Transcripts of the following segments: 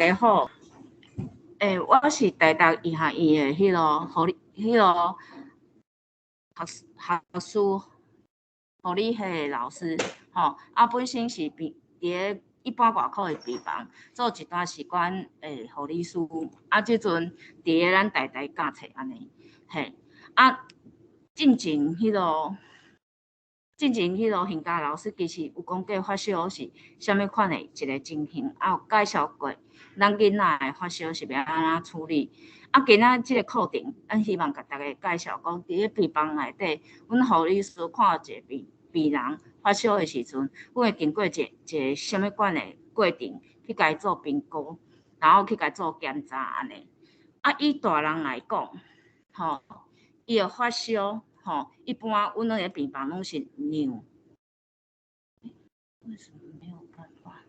家好。我是台大醫學院的彼个護理，彼个學士護理系的老師，吼。啊，本身是佇咧一般外科的病房做一段時間的護理師，啊，這陣佇咧咱台大教冊按呢，嘿。啊，進前彼个邢家老師其實有講過發燒是啥物款的一个情形，啊有介紹過咱囡仔的發燒是欲按怎處理。啊，今仔這个課程，咱希望共大家介紹講，佇咧病房內底，阮護理師看一个病人發燒的時陣，阮會經過一个啥物款的過程去共伊做評估，然後去共伊做檢查按呢。啊，以大人來講，吼，伊的發燒，吼，一般阮攏佇病房攏是量。為什麼沒有辦法？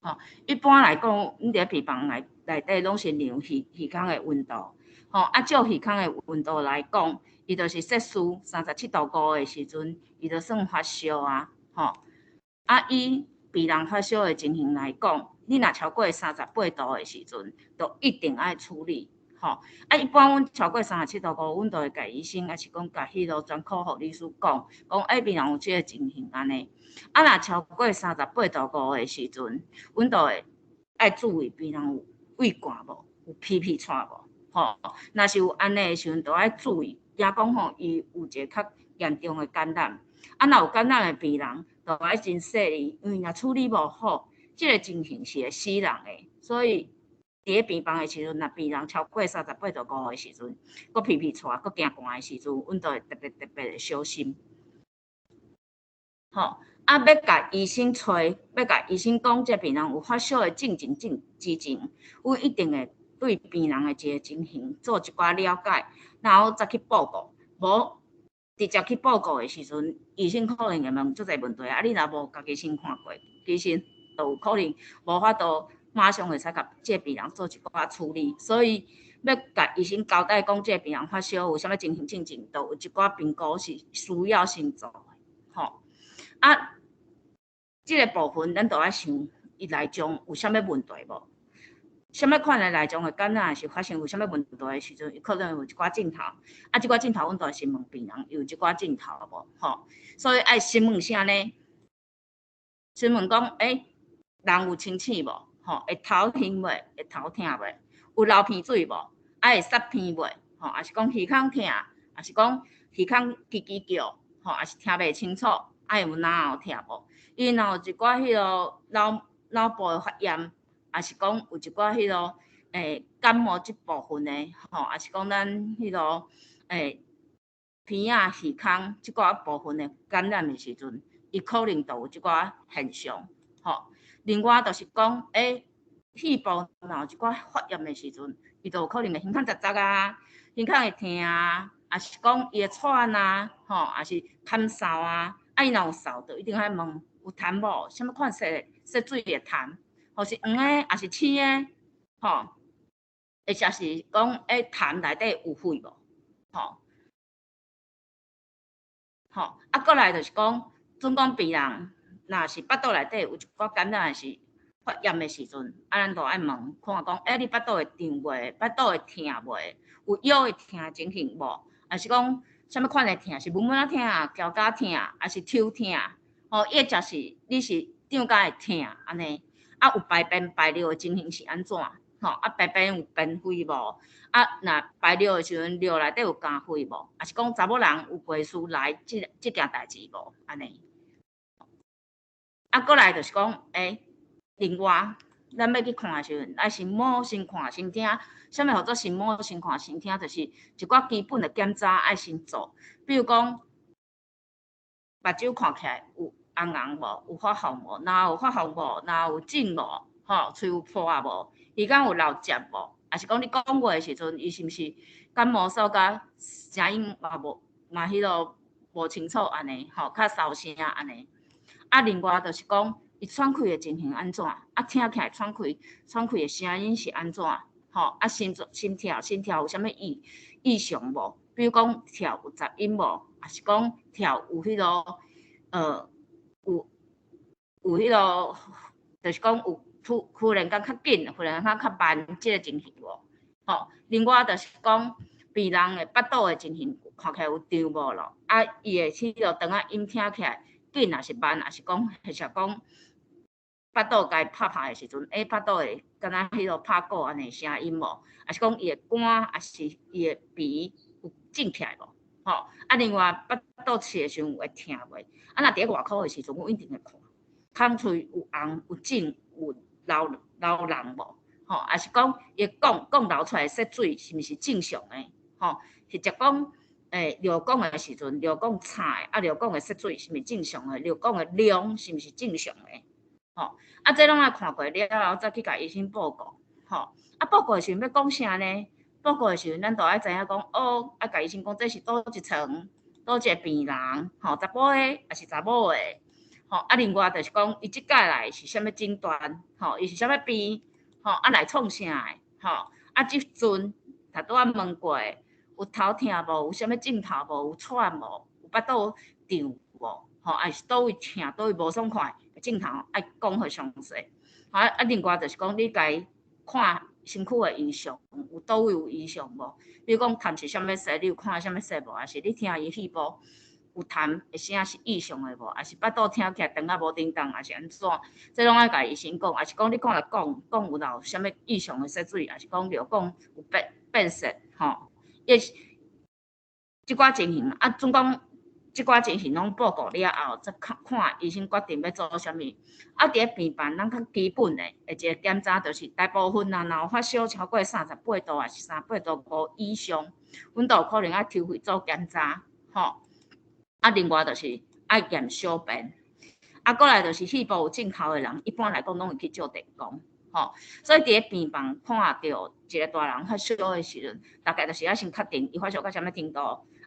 吼，一般來講，阮佇咧病房內底攏是量耳孔的溫度，吼，啊，照耳孔的溫度來講，伊就是攝氏37.5度的時陣，伊就算發燒啊，吼。啊，以病人發燒的情形來講，你若超過三十八度的時陣，就一定愛處理。吼，啊，一般阮超過三十七度五，阮就會共醫生，抑是講共彼个專科護理師講，講欸，病人有這个情形按呢。啊，若超過三十八度五的時陣，阮就會愛注意病人有畏寒無，有鼻鼻喘無，吼。若是有按呢的時陣，就愛注意，驚講吼，伊有一個較嚴重的感染。啊，若有感染的病人，就愛真細膩，因為若處理無好，這个情形是會死人的，所以佇咧病房的時陣，若病人超過三十八度五的時陣，閣鼻鼻喘，閣驚寒的時陣，阮就會特別特別的小心。吼，啊，欲共醫生揣，欲共醫生講，這病人有發燒的症狀之前，阮一定會對病人的一個情形做一寡了解，然後才去報告。無直接去報告的時陣，醫生可能會問足濟問題，啊，你若無家己先看過，其實就有可能無法度馬上會使共這個病人做一寡處理。所以欲共醫生交代講，這個病人發燒有啥物情形症狀，就有一寡評估是需要先做的，吼。啊，這个部分咱就愛想，伊內臟有啥物問題無？啥物款的內臟的感染是發生有啥物問題的時陣，伊可能有一寡症頭。啊，這寡症頭，阮就會先問病人有這寡症頭無？吼，所以愛先問啥呢？先問講，欸，人有清醒無？吼，會頭暈袂？會頭疼袂？有流鼻水無？啊，會捒鼻袂？吼，抑是講耳孔疼？抑是講耳孔吱吱叫？吼，抑是聽袂清楚？啊，有嚨喉疼無？伊若有一寡彼个腦部的發炎，抑是講有一寡彼个感冒這部分的，吼，抑是講咱彼个鼻仔耳孔這寡部分的感染的時陣，伊可能就有這寡現象，吼。另外就是講，欸，肺部若有一寡發炎的時陣，伊就有可能會耳孔雜雜啊，耳孔會疼啊，抑是講伊會喘啊，吼，抑是咳嗽啊。啊，伊若有嗽，就一定愛問有痰無？啥物款色色水的痰，或是黃的，抑是青的，吼，或者是講，欸，痰內底有血無？吼，吼，啊，過來就是講，準講病人若是腹肚內底有一寡感染是發炎的時陣，啊，咱就愛問看講，欸，你腹肚會脹袂？腹肚會疼袂？有腰會疼情形無？抑是講啥物款的疼？是悶悶仔疼、絞絞疼，抑是抽疼？吼，抑或是你是脹甲會疼按呢？啊，有排便排尿的情形是按怎？吼，啊，排便有便血無？啊，若排尿的時陣，尿內底有加血無？抑是講查某人有過事來這件代誌無？按呢？啊，過來就是講，欸，另外，咱欲去看的時陣，愛先摸、先看、先聽。啥物號做先摸、先看、先聽？就是一寡基本的檢查愛先做。比如講，目睭看起來有紅紅無？有發紅無？若有發紅無？若有腫無？吼，喙有破無？耳孔有流汁無？抑是講你講話的時陣，伊是毋是感冒嗽甲聲音嘛無嘛彼个無清楚按呢？吼，較沙聲按呢？啊，另外就是講，伊喘氣的情形按怎？啊，聽起來喘氣的聲音是按怎？吼，啊，心跳有啥物異常無？比如講跳有雜音無？抑是講跳有彼个有彼个就是講有突忽然間較緊，忽然間較慢，這個情形無？吼，另外就是講病人的腹肚的情形，看起來有脹無咯？啊，伊的彼落腸仔音聽起來緊抑是慢，抑是講或者講腹肚共伊拍拍的時陣，腹肚會敢若彼落拍鼓按呢聲音無？抑是講伊的肝，抑是伊的鼻有脹起來無？吼，啊，另外腹肚刺的時陣有會疼袂？啊，若佇咧外科的時陣，阮一定會看，空喙有紅有腫有流流膿無？吼，抑是講伊管管流出來的澀水是毋是正常的？吼，或者講尿管的時陣，尿管臭的，啊尿管的澀水是毋是正常的？尿管的量是毋是正常的？吼，啊，這攏愛看過了後，才去共醫生報告。吼，啊，報告的時陣欲講啥呢？報告的時陣，咱就愛知影講，哦，愛共醫生講，這是佗一床，佗一个病人，吼，查埔的抑是查某的？吼，啊，另外就是講，伊這擺來是啥物診斷？吼，伊是啥物病？吼，啊來創啥的？吼，啊這陣頭拄仔問過，有頭疼無？有啥物症頭無？有喘無？有腹肚脹無？吼，抑是佗位疼，佗位無爽快？症頭愛講予詳細。啊啊，另外就是講，你共伊看身軀的異常，有佗位有異常無？比如講痰是啥物色，你有看啥物色無？抑是你聽伊肺部有痰的聲是異常的無？抑是腹肚聽起來腸仔無振動，抑是按怎？這攏愛共醫生講，抑是講你看著管管有流啥物異常的澀水，抑是講尿管有變變色，吼？伊這寡情形啊，總講這寡情形攏報告了後，才看看醫生決定欲做啥物。啊，佇咧病房，咱較基本的一個檢查，就是大部分啊，若有發燒超過38度，抑是38.5度以上，阮都有可能愛抽血做檢查，吼。啊，另外就是愛驗小便。啊，過來就是肺部有症頭的人，一般來講攏會去照電光，吼。所以佇咧病房看著一個大人發燒的時陣，大概就是愛先確定伊發燒到啥物程度。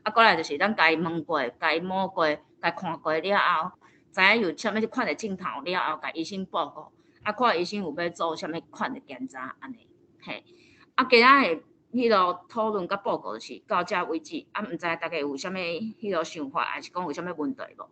啊，過來就是咱共伊問過、共伊摸過、共伊看過了後，知影有啥物款的症頭了後，共醫生報告，啊，看醫生有欲做啥物款的檢查按呢，嘿。啊，今仔的彼落討論佮報告就是到這為止，啊，毋知大家有啥物彼落想法，抑是講有啥物問題無？